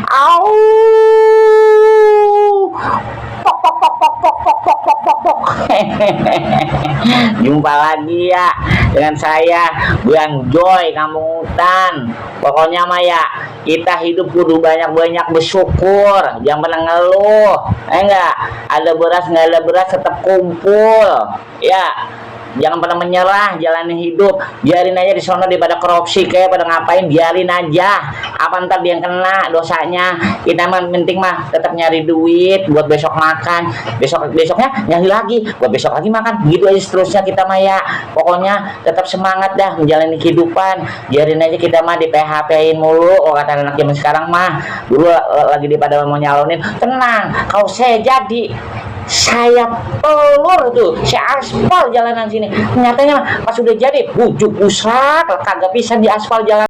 Au. Pok pok pok pok pok pok pok pok pok pok. Jumpa lagi ya dengan saya Bang Joy Kampung Hutan. Pokoknya mah ya, kita hidup kudu banyak-banyak bersyukur, jangan pernah ngeluh. Enggak, ada beras nggak ada beras tetap kumpul. Ya, jangan pernah menyerah jalani hidup, biarin aja di sana daripada korupsi kayak pada ngapain, biarin aja. Apa ntar dia yang kena dosanya, kita mah penting mah tetap nyari duit buat besok makan, besoknya nyari lagi buat besok lagi makan, gitu aja seterusnya kita mah ya. Pokoknya tetap semangat dah menjalani kehidupan, biarin aja kita mah di PHP-in mulu. Oh, kata anak zaman sekarang mah, dulu lagi daripada mau nyalonin, tenang, kalau saya jadi, saya pelur tuh, saya aspal jalanan sini. Nyatanya pas udah jadi, bujuk usrak kagak bisa di aspal jalan.